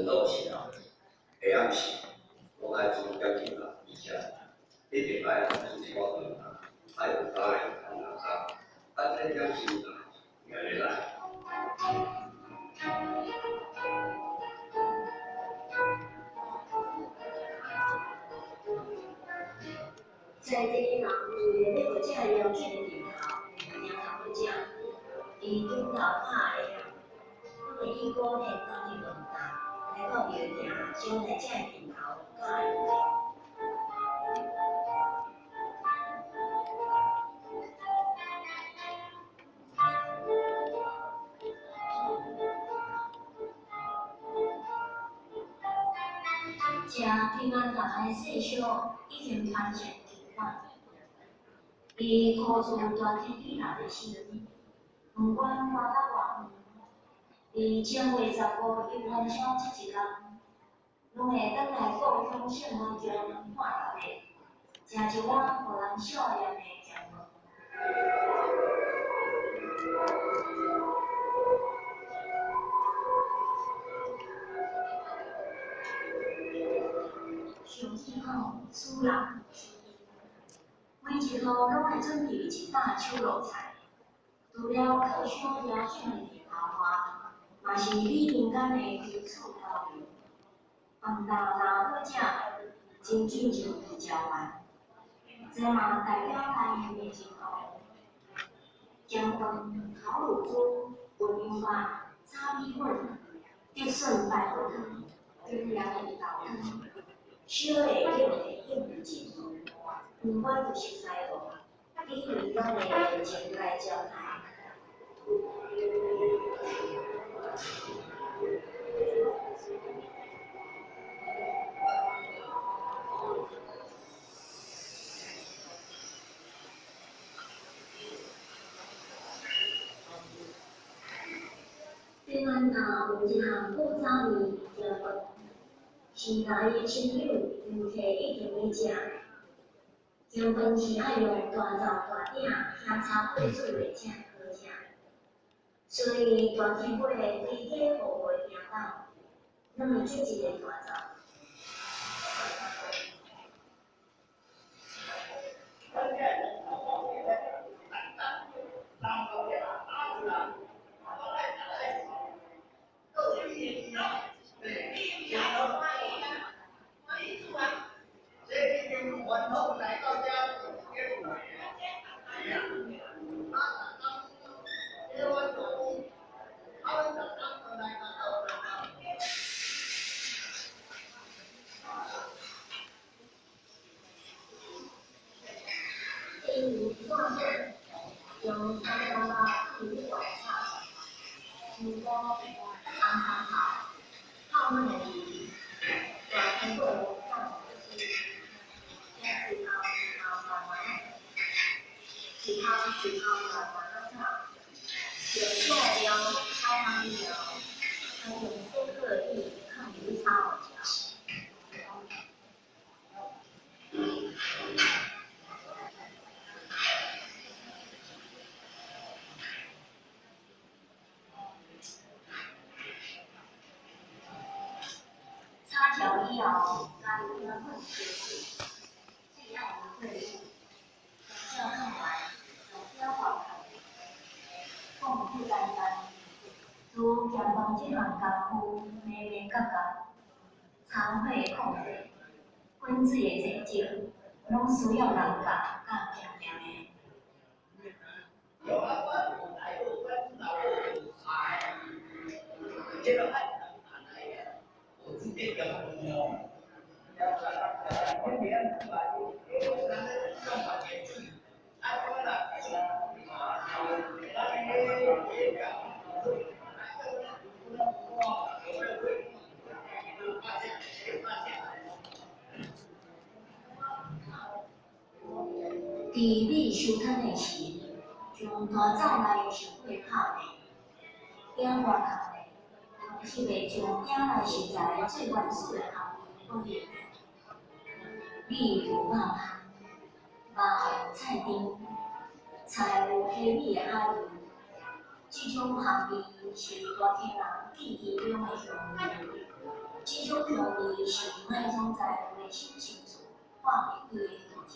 传统时候，下暗时拢爱煮点心啦，而且一定爱煮一寡饭啦，爱有三个两三，啊，这点心啦，安呢来。在地人为了欲到这邀请的阵头，定头欲食，伊顶头拍的，拢会以鼓励当去问答，来到庙埕，将来这阵头教伊。这平安达的世俗已经传承近百年。伊苦自大天顶人的时，不管搬到偌远，伫正月15游元宵这一工，拢会转来故乡圣门中看热闹，食一碗予人想念的咸饭。上天好，主人。每一户拢会准备一担手路菜，除了犒赏邀请的日头外，嘛是美民间的基础调味。饭豆若好食，真紧就会食完。这嘛代表来年的进步。咸饭、烤乳猪、炖牛肉、炒米粉、竹笋白骨汤、中凉的鱼头汤，烧的叫会应不尽。不管有熟似无，已为咱的情感招牌。平安达有一项古早味咸饭，是来伊亲友游客一定欲食的。咸饭是爱用大灶大鼎咸炒火煮的才好食，所以大天尾规家户户的埕斗，拢会煮一个大灶。用三刀仔放入去外炒，香菇、红葱头、泡软的鱼，大天尾送去吃，将一头一头慢慢仔，一头一头慢慢仔炒，将这料炒香以后，再用洗好的鱼放入去炒予熟。炒熟以后，加入淀粉、加水，水爱愈过久，将料放完，用表外盖，讲足简单，煮咸饭这项功夫，眉眉角角，柴火的控制，滚水的济少，拢需要人教佮经验的。伫米收摊的时，将大灶内的烧火拍灭，鼎外口的，同时会将鼎内食材最原始的香味保留。米有肉香，肉有菜甜，菜有虾米的海味，这种香味是大坑人记忆中的乡味。這種香味是莫總在袂省心事看袂記的鄉情，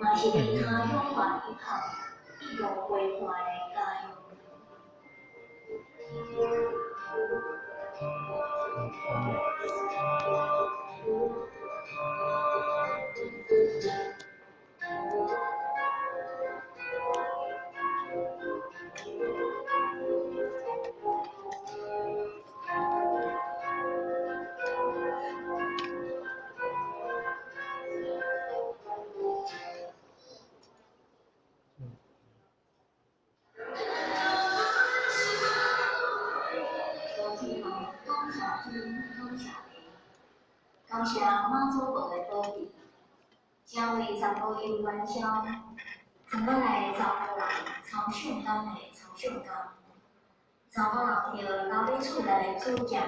嘛是佇他鄉萬里旁一路陪伴的家鄉。感謝天，感謝地，感謝媽祖婆的保庇，成為15日元宵，全北來查埔人抽上工的抽上工，查某人就留咧厝內煮食飯，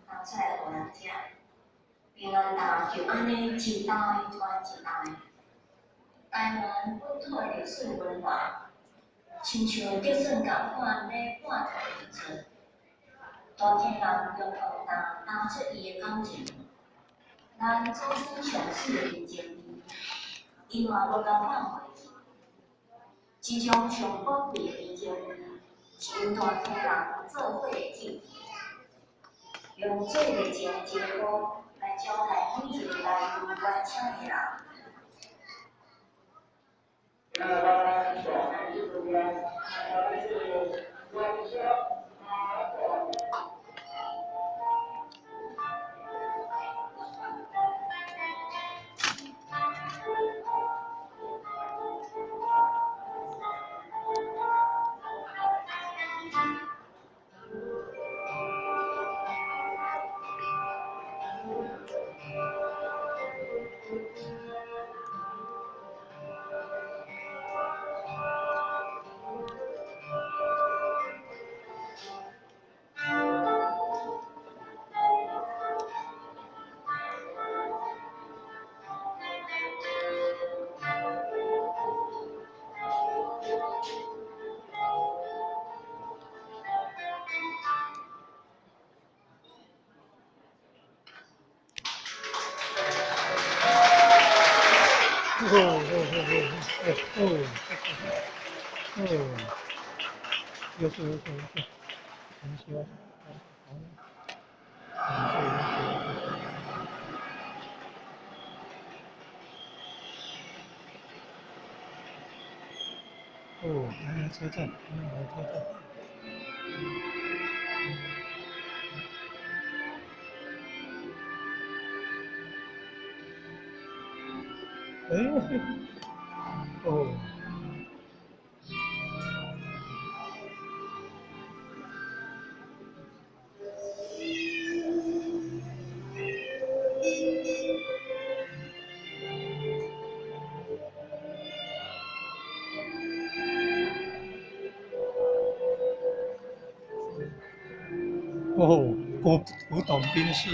拿出來予人食。平安擔就按呢一代傳一代，台灣本土的歷史文化，親像竹筍仝款咧半途而出。大坑人用飯擔擔出伊的感情，咱祖先上媠的人情味，伊嘛無共放過去。這種上寶貴的人情味，是𪜶大坑人做伙的記憶，用最熱情的招呼來招待每一個來遊玩請的人。哦哦哦哦哦哦哦，有数有数有数，很喜欢，好，哦，台南车站，台南车站。哎，哦。哦，古董宾士，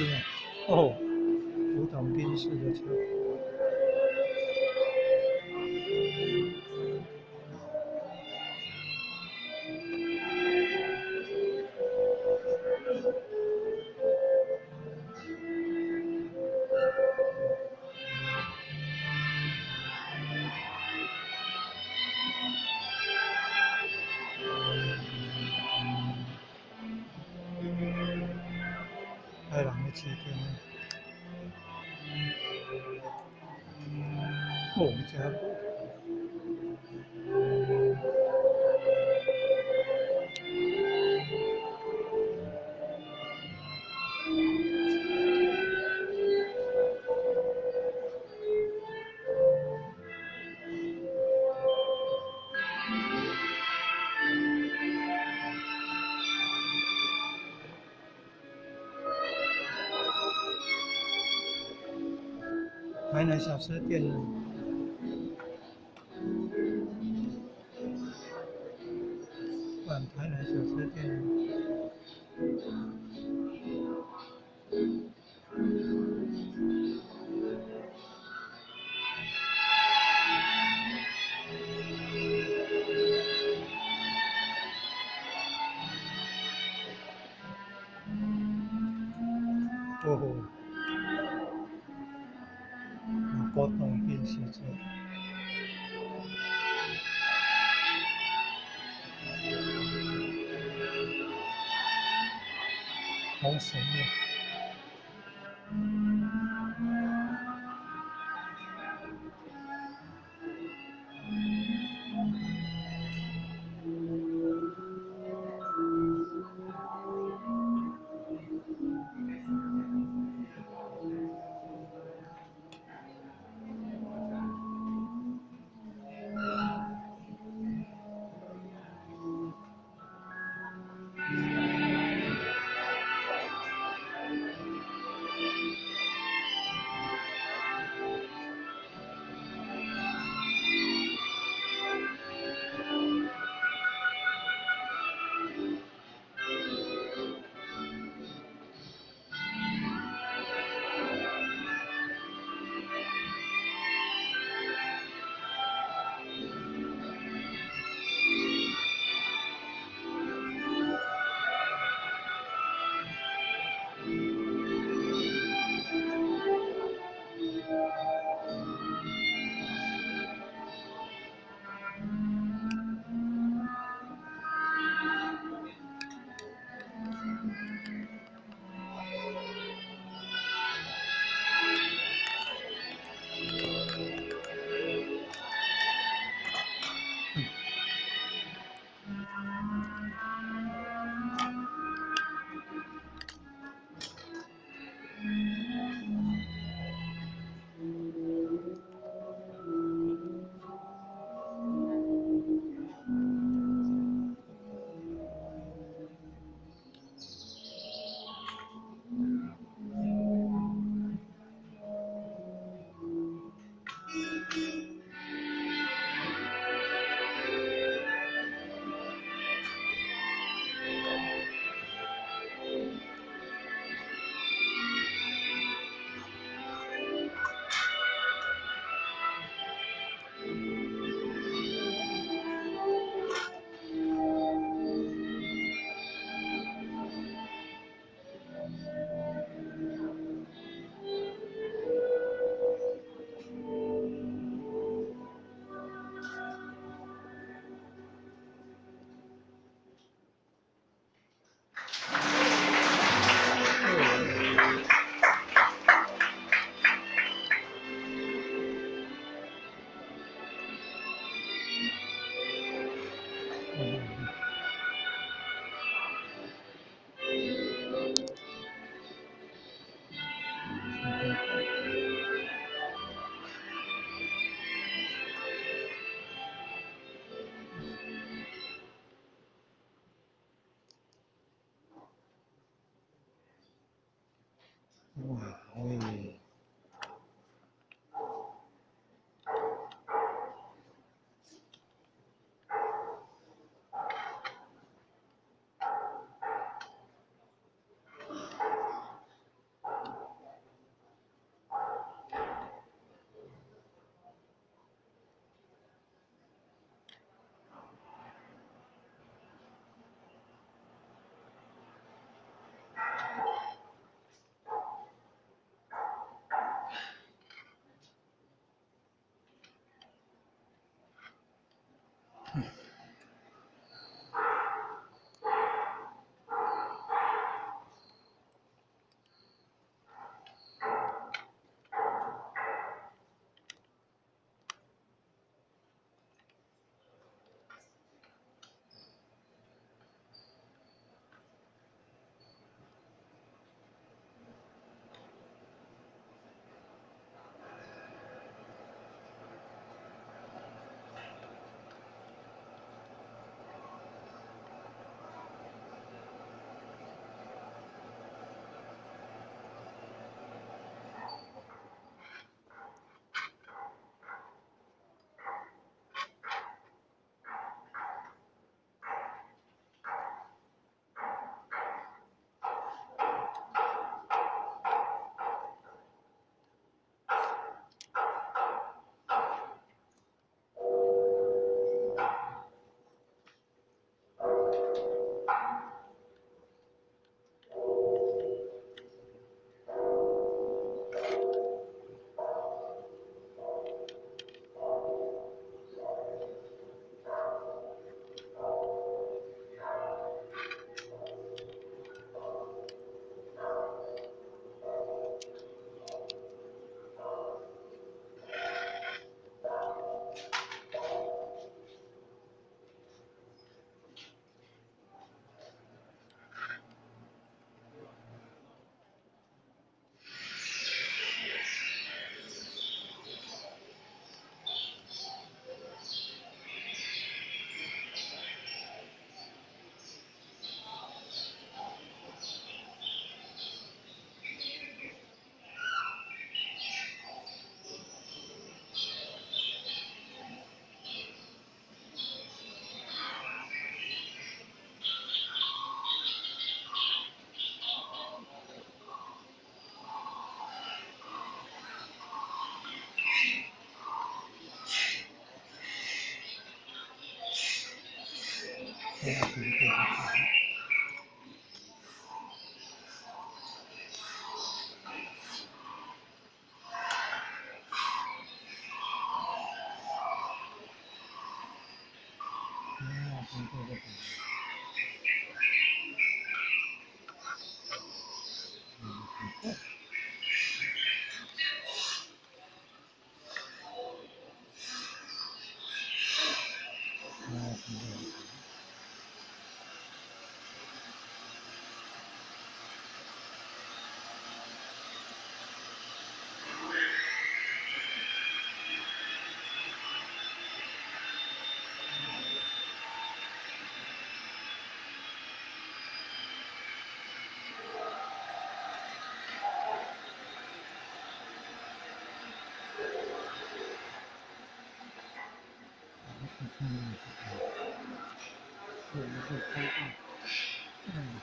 哦，古董宾士的车。爱人的车店，哦，这个。台南小吃店。台南小吃店。哦，毛骨動變時陣，好神啊！哇喂！嗯嗯。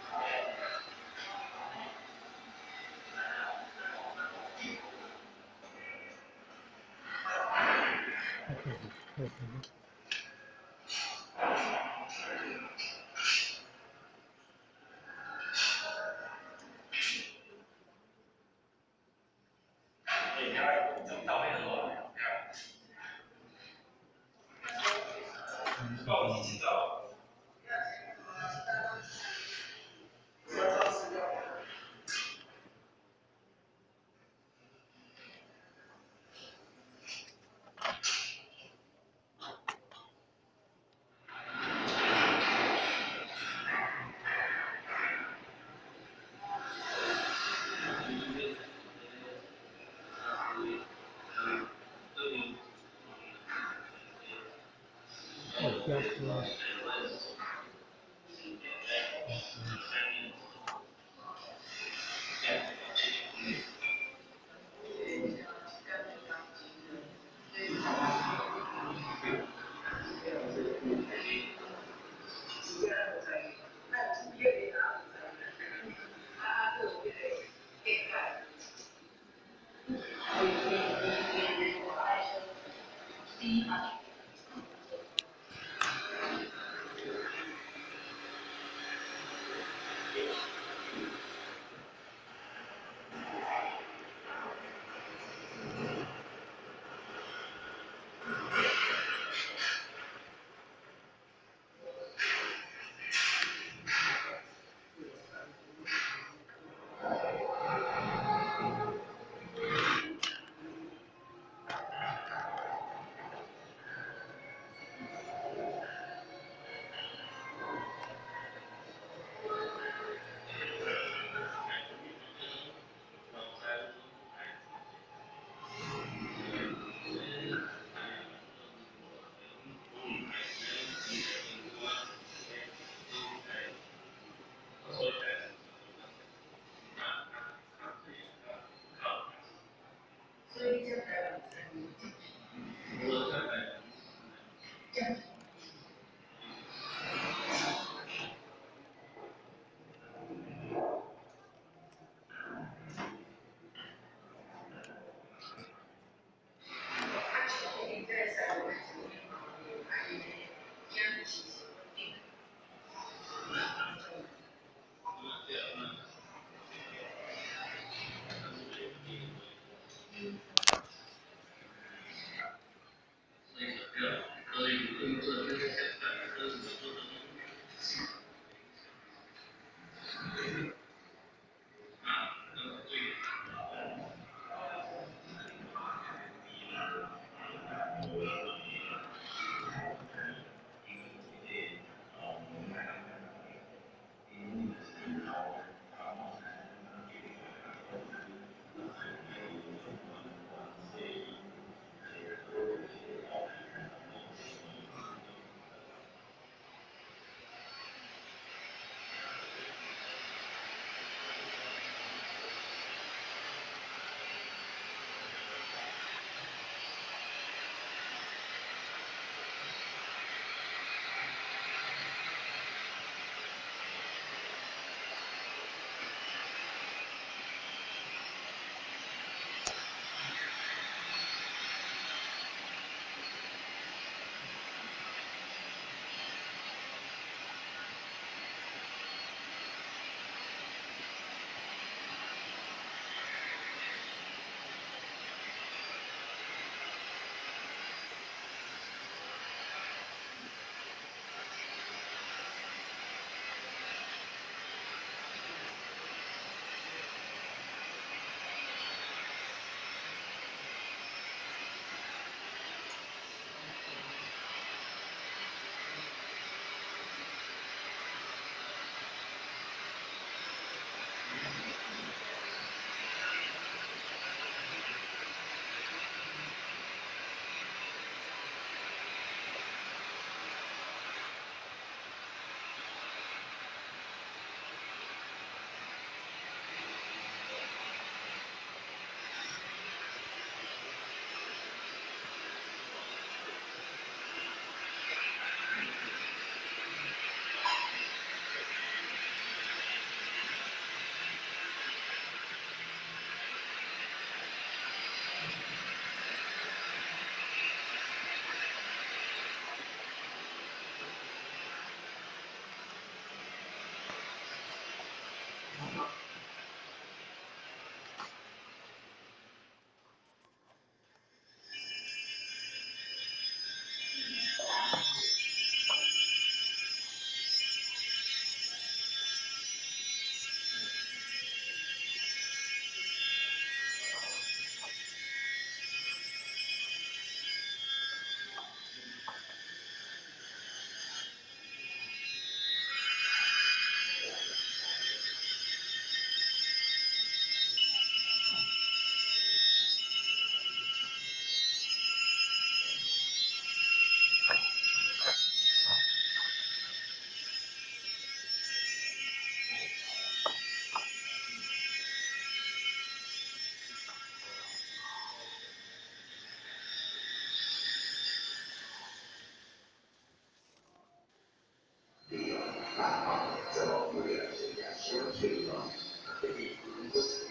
哦，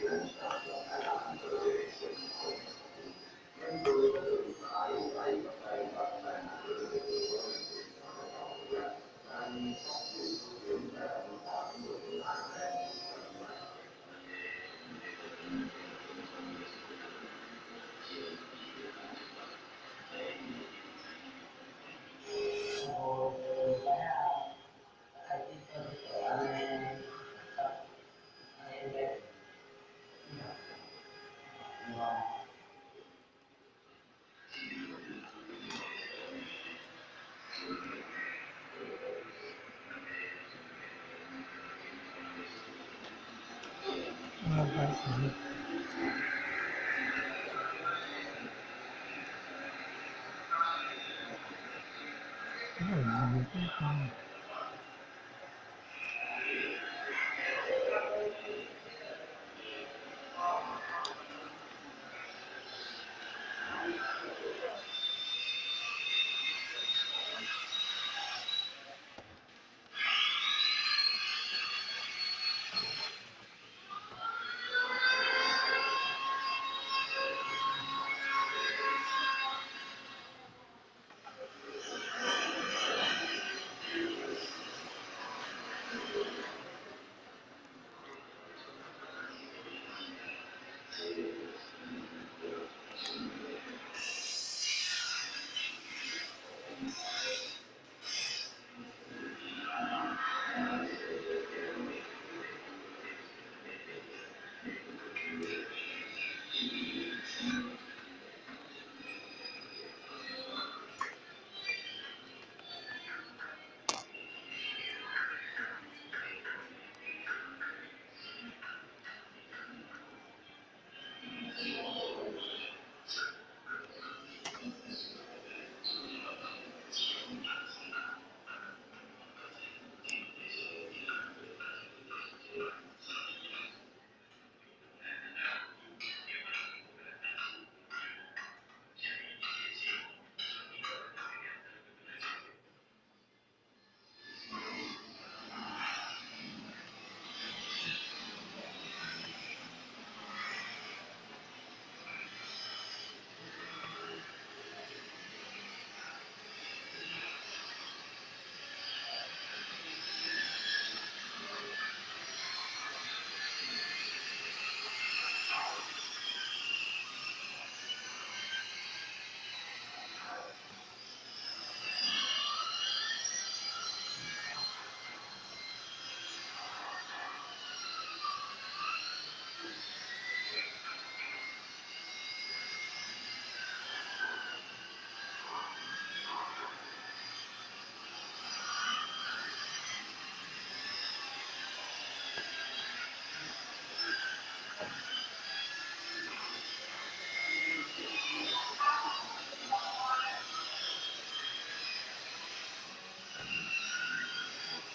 啊，歹勢。嗯，嗯。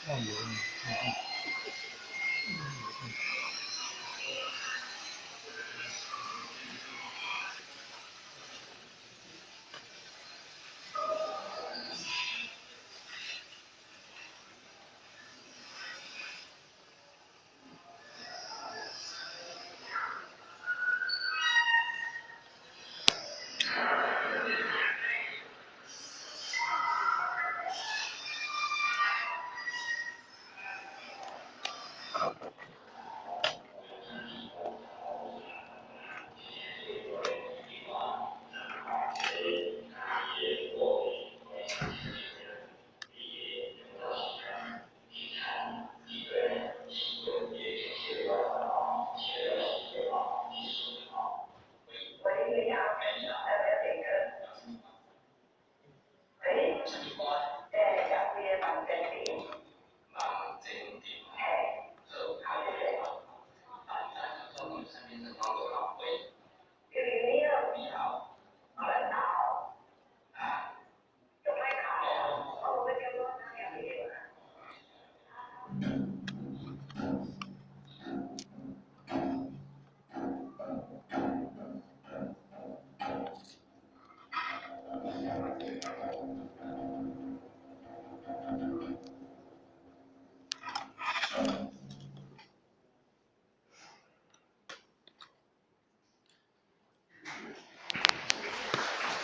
放油。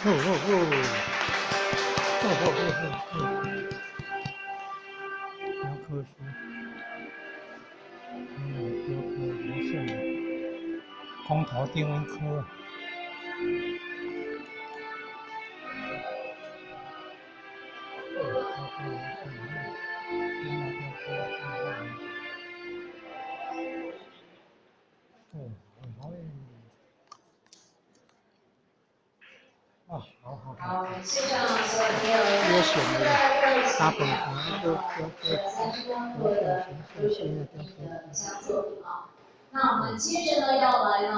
好好好，好好好好好，雕刻师，雕刻佛像，空头定音科。好，现场所有朋友，优选的大本三十的优选的佳作啊。那我们接着呢要来呢。